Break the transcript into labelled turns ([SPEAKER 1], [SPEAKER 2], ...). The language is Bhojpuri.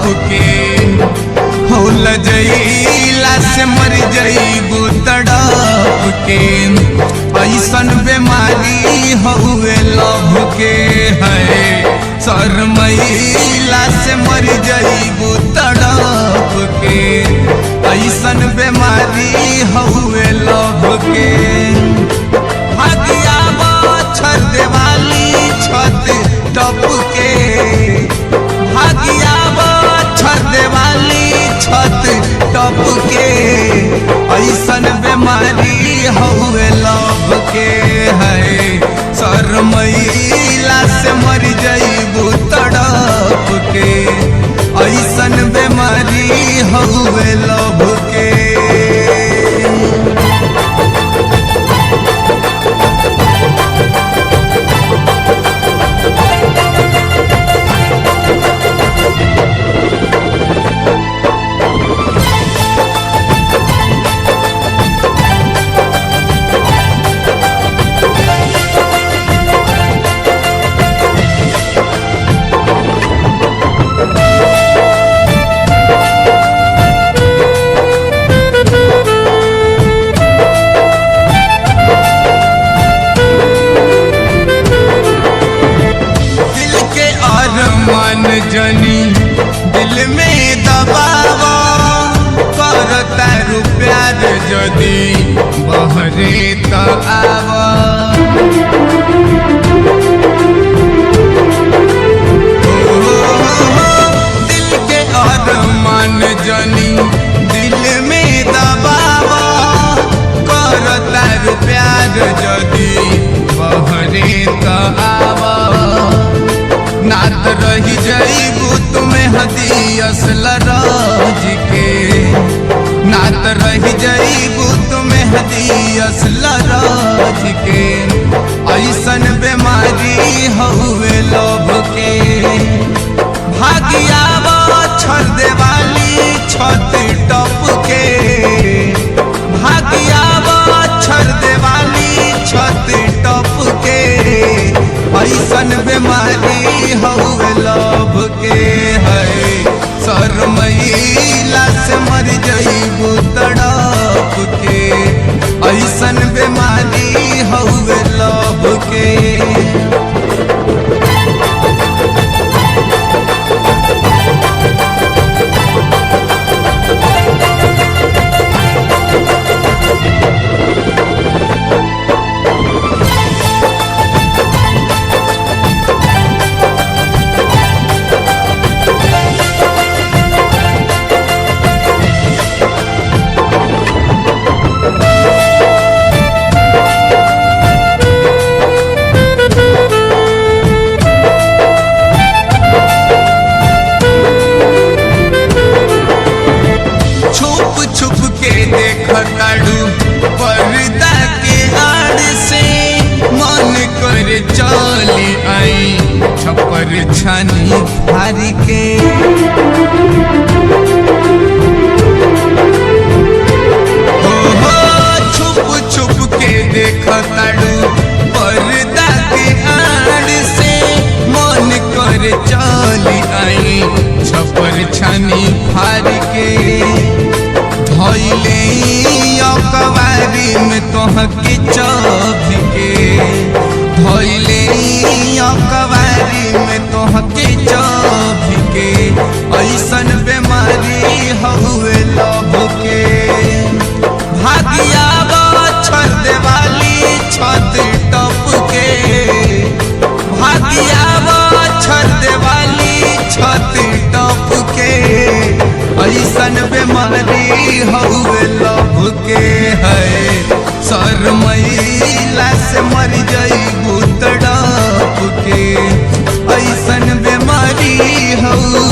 [SPEAKER 1] टप के। हो लजैला से मर जईबू तड़प के। ऐसन बीमारी हउए लभ के है। शरमैला से मर जईबू तड़प के। ऐसन बीमारी हउए लभ के। भागिया छत देवाली छत टप के। भागिया छत देवाली छत टप के। ऐसन बीमारी हउए लभ के है। शरमैला से मर जईबू तड़प के। ऐसन बीमारी हउए लभ के। दिल के अरमान जनी दिल में दबावा। करता रू प्यार जदी बहरे त आवा। दिल के अरमान जनी दिल में दबावा। करता रू प्यार जदी बहरे त आवा। नात रही जईबू तुम्हें हदी असल राज के। नात रही जईबू तुम्हें हदी असल राज के। ऐसन बीमारी हउए लोभ के। भागिया छत देवाली छत टप के। भागिया छत देवाली छत टप के। ऐसन बीमारी हउए लभ के है। शरमैला से मर जईबू तड़प के। ऐसन बीमारी हउए लभ के। छुप छुप के देख ताड़ू पर्दा के आड़ से। मन कर चली आई छप्पर छानी फारी के। हो छुप छुप के देख ताड़ू पर्दा के आड़ से। मन कर चली आई छप्पर छानी फारी के। धइले अकबारी में तोहके चभ के। धइले अकबारी में तोहके चभ के। ऐसन बीमारी हउए लभ के। भागिया छत देवाली छत टप के। भागिया छत देवाली छत टप के। ऐसन बीमारी हउए लभ के है। शरमैला से मर जईबू तड़प के। ऐसन बीमारी हउए